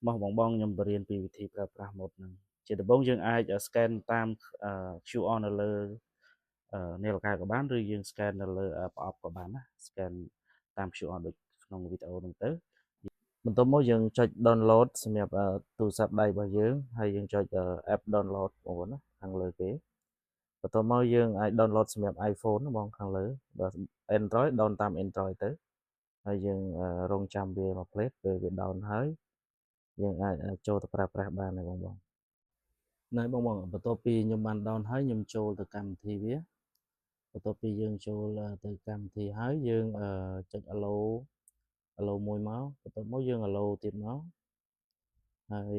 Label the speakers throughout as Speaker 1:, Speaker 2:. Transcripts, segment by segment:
Speaker 1: មកបងបងខ្ញុំបរៀនពីវិធីប្រើប្រាស់ម៉ូតហ្នឹងជាដំបូងយើងអាច scan តាម QR នៅលើនាឡិកាក៏បានឬយើង scan នៅលើប្រអប់ក៏បានណា scan តាម QR ដូចក្នុងវីដេអូហ្នឹងទៅបន្ទាប់មកយើងចុច download សម្រាប់ទូរស័ព្ទដៃរបស់យើងហើយយើងចុច app download បងប្អូនណាខាងលើគេបន្ទាប់មកយើងអាច download សម្រាប់ iPhone ណាបងខាងលើបើ Android down តាម Android ទៅហើយយើងរងចាំវាមួយភ្លែតពេលវា down ហើយយើងអាចចូលទៅប្រើប្រាស់បានហើយបងបងណែបងបងបន្ទាប់ពីខ្ញុំបាន down ហើយខ្ញុំចូលទៅកម្មវិធីវាបន្ទាប់ពីយើងចូលទៅកម្មវិធីហើយយើងចុច allow allow មួយមកបន្ទាប់មកយើង allow ទៀតមកហើយ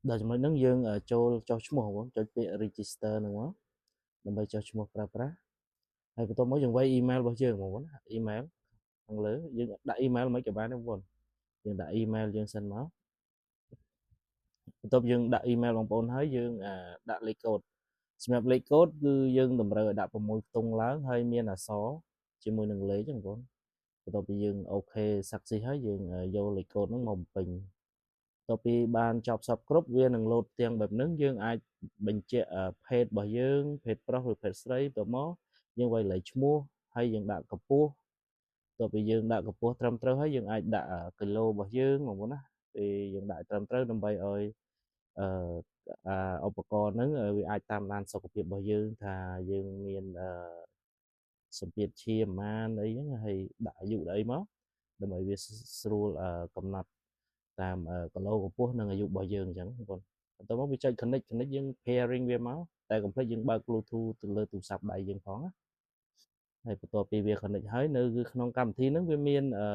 Speaker 1: ដល់ចំណុចហ្នឹងយើងចូលចុះឈ្មោះបងចុចពាក្យ register ហ្នឹងមកដើម្បីចុះឈ្មោះប្រើប្រាស់ហើយបន្ទាប់មកយើងវាយ email របស់យើងបងប្អូនណា email ខាងលើយើងដាក់ email មិនក៏បានដែរបងប្អូនយើងដាក់ email យើងសិនមកបន្ទាប់យើងដាក់ email បងប្អូនហើយយើងដាក់លេខកូដសម្រាប់លេខកូដគឺយើងតម្រូវឲ្យដាក់6ខ្ទង់ឡើងហើយមានអក្សរជាមួយនឹងលេខហ្នឹងបងប្អូនបន្ទាប់ពីយើង OK success ហើយយើងយកលេខកូដហ្នឹងមកបំពេញបន្ទាប់ពីបានចប់សពគ្រប់វានឹងលោតផ្ទាំងបែបហ្នឹងយើងអាចបញ្ជាក់ភេទរបស់យើងភេទប្រុសឬភេទស្រីបន្ទាប់មកយើងវាយលេខឈ្មោះហើយយើងដាក់កម្ពស់បន្ទាប់ពីយើងដាក់កម្ពស់ត្រឹមត្រូវហើយយើងអាចដាក់គីឡូរបស់យើងបងប្អូនណាពេលយើងដាក់ត្រឹមត្រូវដើម្បីឲ្យអឺឧបករណ៍ហ្នឹងវាអាចតាមដានសុខភាពរបស់យើងថាយើងមានអឺសម្ពាធឈាមប៉ុន្មានអីហ្នឹងហើយដាក់អាយុអីមកដើម្បីវាស្រួលកំណត់តាមគីឡូកម្ពស់និងអាយុរបស់យើងអញ្ចឹងបងប្អូនបន្ទាប់មកវាចុច connect connect យើង pairing វាមកតែកុំភ្លេចយើងបើក Bluetooth ទៅលើទូរស័ព្ទដៃយើងផងណាហើយបន្ទាប់ពីវា connect ហើយនៅក្នុងកម្មវិធីហ្នឹងវាមានអឺ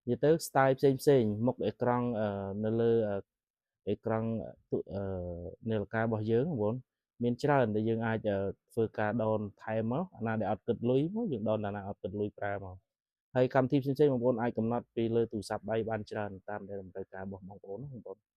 Speaker 1: និយាយទៅ style ផ្សេងផ្សេងមុខអេក្រង់នៅលើអេក្រង់នាឡិការបស់យើងបងប្អូនមានច្រើនដែលយើងអាចធ្វើការ down ថែមមកអាណាដែលអត់គិតលុយមកយើង down អាណាអត់គិតលុយប្រើមកហើយកម្មវិធីផ្សេងៗបងប្អូនអាចកំណត់ពីលើទូរស័ព្ទដៃបានច្រើនតាមដែលតម្រូវការរបស់បងប្អូនណាបងប្អូន។